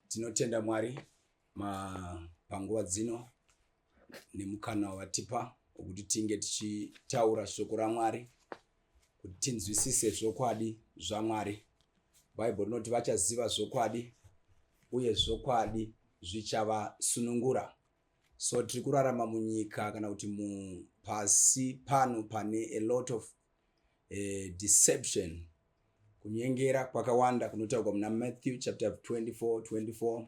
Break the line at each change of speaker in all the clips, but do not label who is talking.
Tinotenda Mwari panguva dzino nemukana wavatipa wekuti tinge tichitaura shoko raMwari kuti tinzwisise zvokwadi zvaMwari. Bhaibheri rinoti vachaziva zvokwadi uye zvokwadi zvichavasunungura. So tiri kurarama munyika kana kuti mupasi pano pane a lot of deception, kunyengera kwakawanda kunotaurwa muna Matthew chapter 24 24,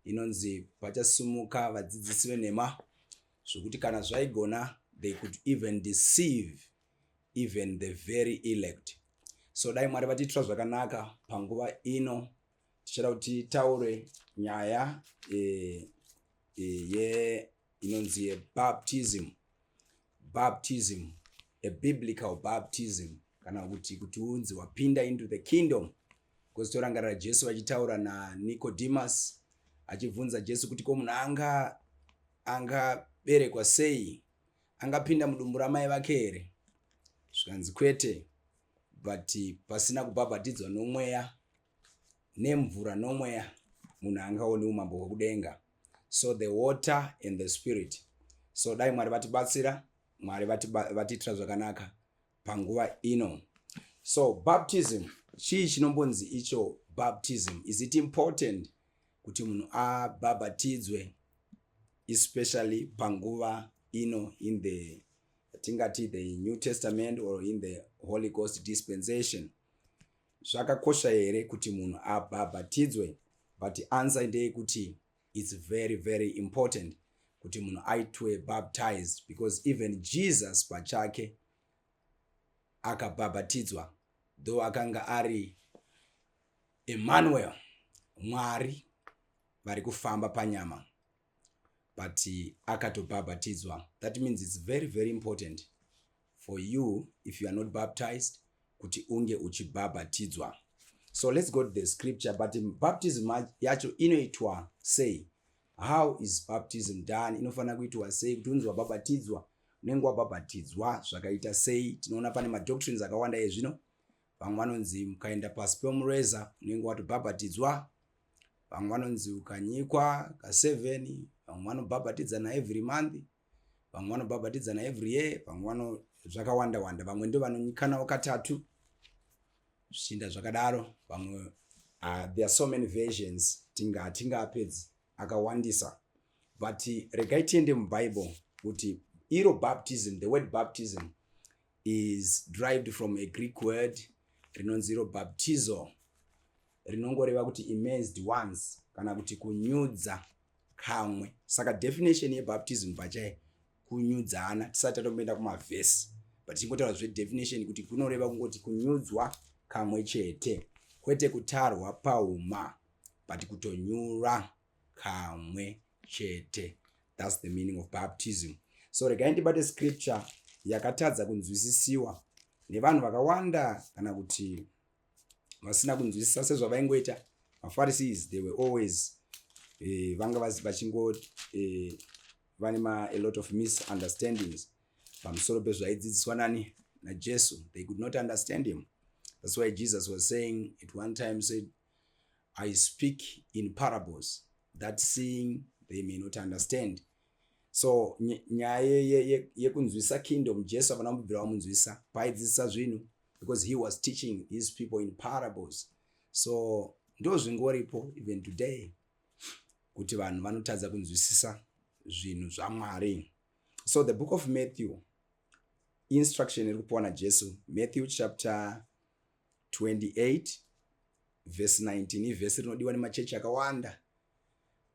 inonzi pachasumuka vadzidzisi venhema zvokuti kana zvaigona they could even deceive even the very elect. So dai Mwari vatiitira zvakanaka panguva ino. Tichada kuti titaure nyaya ye inonzi yebaptism, baptism, a biblical baptism, kana kuti unzi wapinda into the kingdom, because torangarira Jesu vachitaura naNicodemus achibvunza Jesu kuti ko munhu anga angaberekwa sei, angapinda mudumbu ramai vake here? Zvikanzi kwete, but pasina kubhabhatidzwa nomweya, nemvura nomweya, munhu angaoni umambo hwekudenga. So the water and the spirit. So dai Mwari vatibatsira, Mwari vatiitira zvakanaka panguva ino. So baptism, chii chinombonzi icho baptism? Is it important kuti munhu abhabhatidzwe, especially panguva ino in the tingati the New Testament or in the Holy Ghost dispensation? Zvakakosha here kuti munhu abhabhatidzwe? But answer ndeyekuti it's very very important kuti munhu aitwe baptized, because even Jesus pachake akabhabhatidzwa, though akanga ari Emmanuel, Mwari vari kufamba panyama, but akatobhabhatidzwa. That means it's very very important for you, if you are not baptized, kuti unge uchibhabhatidzwa. So let's go to the scripture. But baptism yacho inoitwa sei? How is baptism done? Inofanira kuitwa sei kuti unzi wabhabhatidzwa? Unenge wabhabhatidzwa zvakaita sei? Tinoona pane madoctrines akawanda ezvino. Vamwe vanonzi mukaenda pasi pemureza unenge watobhabhatidzwa, vamwe vanonzi ukanyikwa ka7, vamwe vanobhabhatidzana every month, vamwe vanobhabhatidzana every year, vamwe vano zvakawanda wanda, vamwe ndo vanonyikanawo katatu, zvichienda zvakadaro. Vamwe, there are so many versions, tinga hatingapedzi, akawandisa. But regai tiende muBible kuti iro baptism, the word baptism is derived from a Greek word rinonzi iro baptizo, rinongoreva kuti immersed once kana kuti kunyudza kamwe. Saka definition yebaptism pachai kunyudzana, tisati tatomboenda kumavhesi, but tichingotaura zvedefinition kuti kunoreva kungoti kunyudzwa kamwe chete, kwete kutarwa pauma, but kutonyura kamwe chete. That's the meaning of baptism. So regai ndibate scripture yakatadza kunzwisisiwa nevanhu vakawanda kana kuti vasina kunzwisisa sezvavaingoita maPharisees. They were always vanga vachingo vane a lot of misunderstandings pamusoro pezvaidzidziswa nani, naJesu. They could not understand him. That's why Jesus was saying at one time, said, "I speak in parables that seeing they may not understand." So nyaya yekunzwisa kingdom, Jesu havana kumbobvira vamunzwisa paaidzidzisa zvinhu, because he was teaching his people in parables. So ndo zvingoripo even today kuti vanhu vanotadza kunzwisisa zvinhu zvaMwari. So the book of Matthew, instruction iri kupiwa naJesu, Matthew chapter 28 verse 19, ivhesi rinodiwa nemachechi akawanda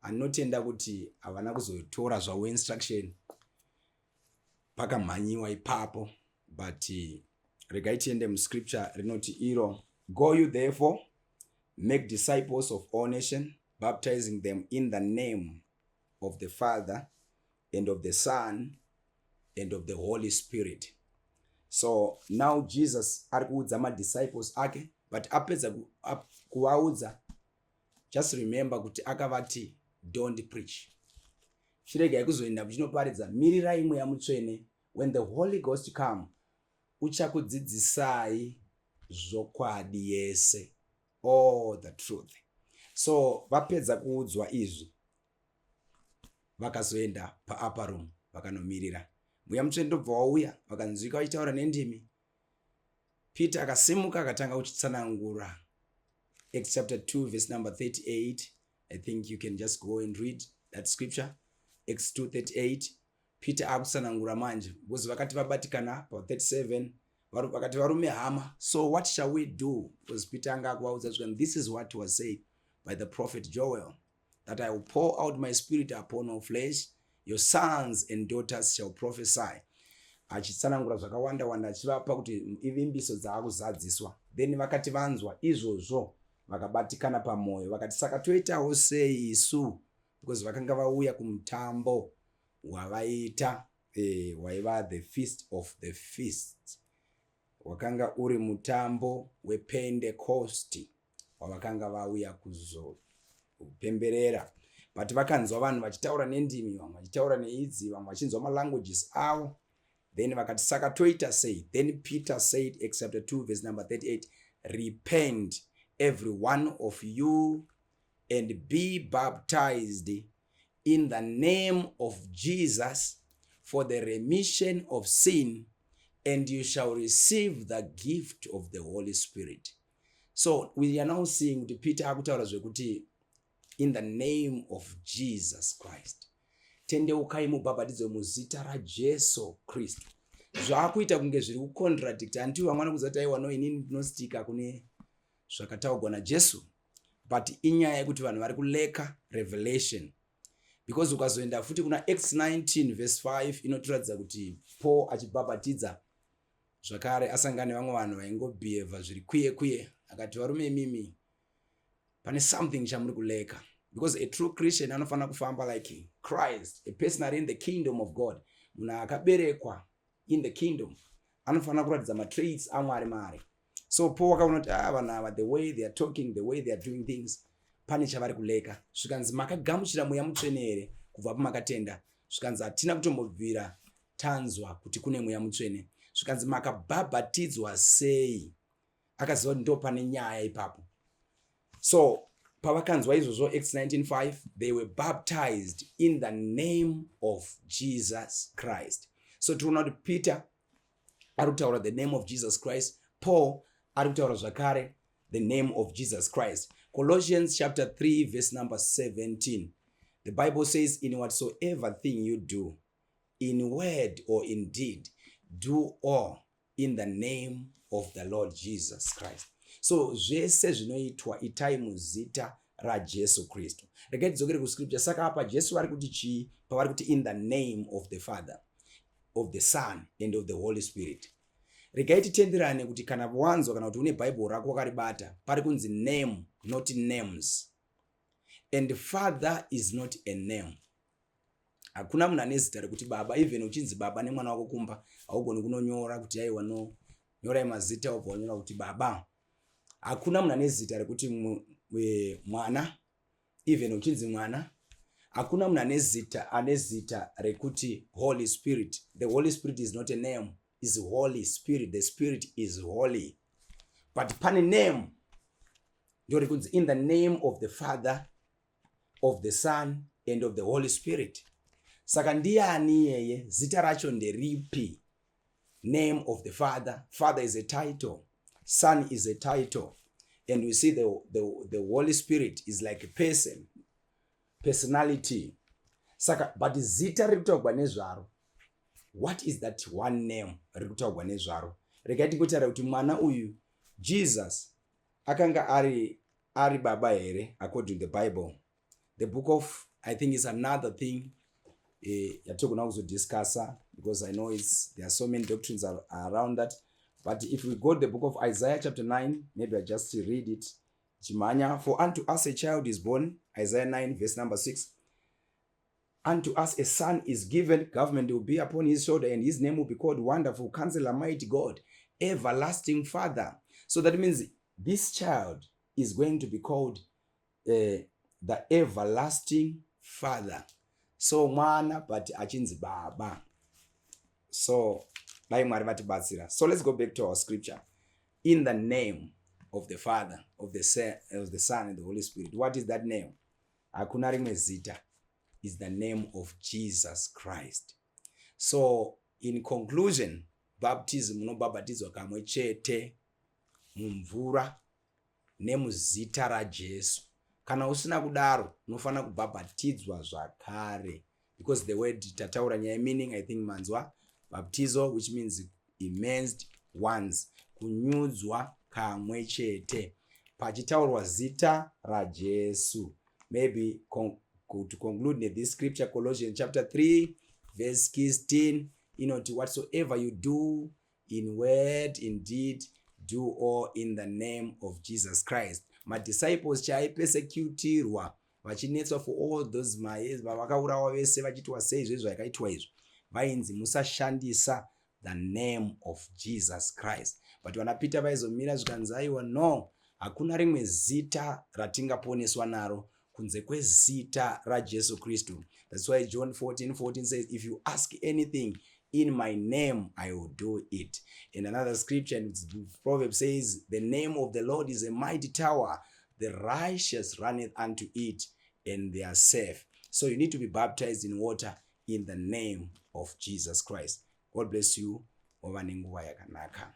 anotenda kuti havana kuzotora zvavo instruction, pakamhanyiwa ipapo. But regai tiende muscripture rinoti iro, "Go you therefore, make disciples of all nation, baptizing them in the name of the Father and of the Son and of the Holy Spirit." So now Jesus ari kuudza madisciples ake, but apedza kuvaudza, just remember kuti akavati, "Don't preach, chiregai kuzoenda muchinoparidza, mirirai Mweya Mutsvene. When the Holy Ghost come, uchakudzidzisai zvokwadi yese, all the truth." So vapedza kuudzwa izvi, vakazoenda paupper room, vakanomirira. Mweya Mutsvene ndobva wauya, vakanzwika vachitaura nendimi. Peter akasimuka, akatanga kuchitsanangura. Acts chapter 2 verse number 38. I think you can just go and read that scripture, Acts 2:38. Peter akutsanangura manje, because vakati vabatikana pa37, vakati, "Varume, hama, so what shall we do?" Because Peter anga akuvaudza zvikanzi, "This is what was said by the prophet Joel, that I will pour out my spirit upon all flesh. Your sons and daughters shall prophesy." Achitsanangura zvakawanda wanda, achivapa kuti ivimbiso dzaakuzadziswa. Then vakati vanzwa izvozvo, vakabatikana pamwoyo, vakati, "Saka toitawo sei isu?" Because vakanga vauya kumutambo wavaita, waiva the Feast of the Feast, wakanga uri mutambo wePentecost wavakanga vauya kuzopemberera. But vakanzwa vanhu vachitaura nendimi, vamwe vachitaura neidzi, vamwe vachinzwa malanguages avo. Then vakati, "Saka toita sei?" Then Peter said, Acts chapter 2 verse number 38, "Repent, every one of you, and be baptized in the name of Jesus for the remission of sin, and you shall receive the gift of the Holy Spirit." So we are now seeing kuti Peter akutaura zvekuti in the name of Jesus Christ, tendeukai mubhabhatidzwe muzita raJesu Kristu. Zvaakuita kunge zviri kucontradict. Hanti vamwe vanokuudza kuti, "Aiwa, no, inini ndinostika kune zvakataurwa naJesu." But inyaya yekuti vanhu vari kulacka revelation, because ukazoenda futi kuna Acts 19 verse 5, inotiratidza kuti Paul achibhabhatidza zvakare, asangana nevamwe vanhu vaingobehava zviri kuye kuye. Akati, "Varume imimi, pane something chamuri kulacka," because a true Christian anofanira kufamba like Christ. A person ari in the kingdom of God, munhu akaberekwa in the kingdom, anofanira kuratidza matraits aMwari mari. So Paul wakaona kuti, ah, vanhu ava, the way they are talking, the way they are doing things, pane chavari kulacka. Zvikanzi, "Makagamuchira Mweya Mutsvene here kubva pamakatenda?" Zvikanzi, "Hatina kutombobvira tanzwa kuti kune Mweya Mutsvene." Zvikanzi, "Makabhabhatidzwa sei?" Akaziva kuti ndo pane nyaya ipapo. So pavakanzwa izvozvo, Acts 19:5, they were baptized in the name of Jesus Christ. So tiriona kuti Peter ari kutaura the name of Jesus Christ, Paul ari kutaura zvakare the name of Jesus Christ. Colossians chapter 3 verse number 17, the Bible says, "In whatsoever thing you do, in word or in deed, do all in the name of the Lord Jesus Christ." So zvese zvinoitwa, itai muzita raJesu Kristu. Regai tidzokere kuscripture. Saka apa Jesu vari kuti chii pavari kuti in the name of the Father, of the Son and of the Holy Spirit? Regai titenderane kuti kana wanzwa, kana kuti une Bhaibheri rako wakaribata, pari kunzi name, not names, and Father is not a name. Hakuna munhu ane zita rekuti Baba. Even uchinzi baba nemwana wako kumba, haugoni kunonyora kuti, "Aiwa, no, nyorai mazita," wobva wanyora kuti Baba. Hakuna munhu ane zita rekuti Mwana. Even uchinzi mwana, hakuna munhu ane zita rekuti Holy Spirit. The Holy Spirit is not a name, is Holy Spirit. The Spirit is holy. But pane name, ndo rikunzi in the name of the Father, of the Son and of the Holy Spirit. Saka ndiani iyeye? Zita racho nderipi? Name of the Father. Father is a title, Son is a title, and we see the Holy Spirit is like a person, personality. Saka but zita riri kutaurwa nezvaro, what is that one name riri kutaurwa nezvaro? Regai tingotaura kuti mwana uyu Jesus akanga ari baba here according to the Bible? The book of, I think, is another thing yatigona kuzodiscussa, because I know there are so many doctrines around that. But if we go to the book of Isaiah chapter 9, maybe I just read it chimhanya. "For unto us a child is born," Isaiah 9 verse number 6, "unto us a son is given, government will be upon his shoulder, and his name will be called Wonderful Counselor, Mighty God, Everlasting Father." So that means this child is going to be called the Everlasting Father. So mwana, but achinzi Baba. So dai Mwari vatibatsira. So let's go back to our scripture. In the name Of the Father, of the Son and the Holy Spirit. What is that name? Hakuna rimwe zita, is the name of Jesus Christ. So in conclusion, baptism, unobhabhatidzwa kamwe chete mumvura nemuzita raJesu. Kana usina kudaro, unofanira kubhabhatidzwa zvakare, because the word tataura nyaya, meaning, I think manzwa, baptizo, which means immersed once, kunyudzwa kamwe chete pachitaurwa zita raJesu. Maybe to conclude nethis scripture, Colossians chapter 3 verse 16 inoti, "Whatsoever you do in word, in deed, do all in the name of Jesus Christ." Madisciples chaaipersecutirwa, vachinetswa for all those mayears, vavakaurawa vese, vachiitwa sei, zvezvo zvakaitwa izvo, vainzi musashandisa the name of Jesus Christ. But vana Peter vaizomira, zvikanzi, "Aiwa, no, hakuna rimwe zita ratingaponeswa naro kunze kwezita raJesu Kristu." That's why John 14 14 says, "If you ask anything in my name, I will do it." And another scripture in Proverbs says, "The name of the Lord is a mighty tower, the righteous runneth unto it and they are safe." So you need to be baptized in water in the name of Jesus Christ. God bless you. Wava nenguva yakanaka.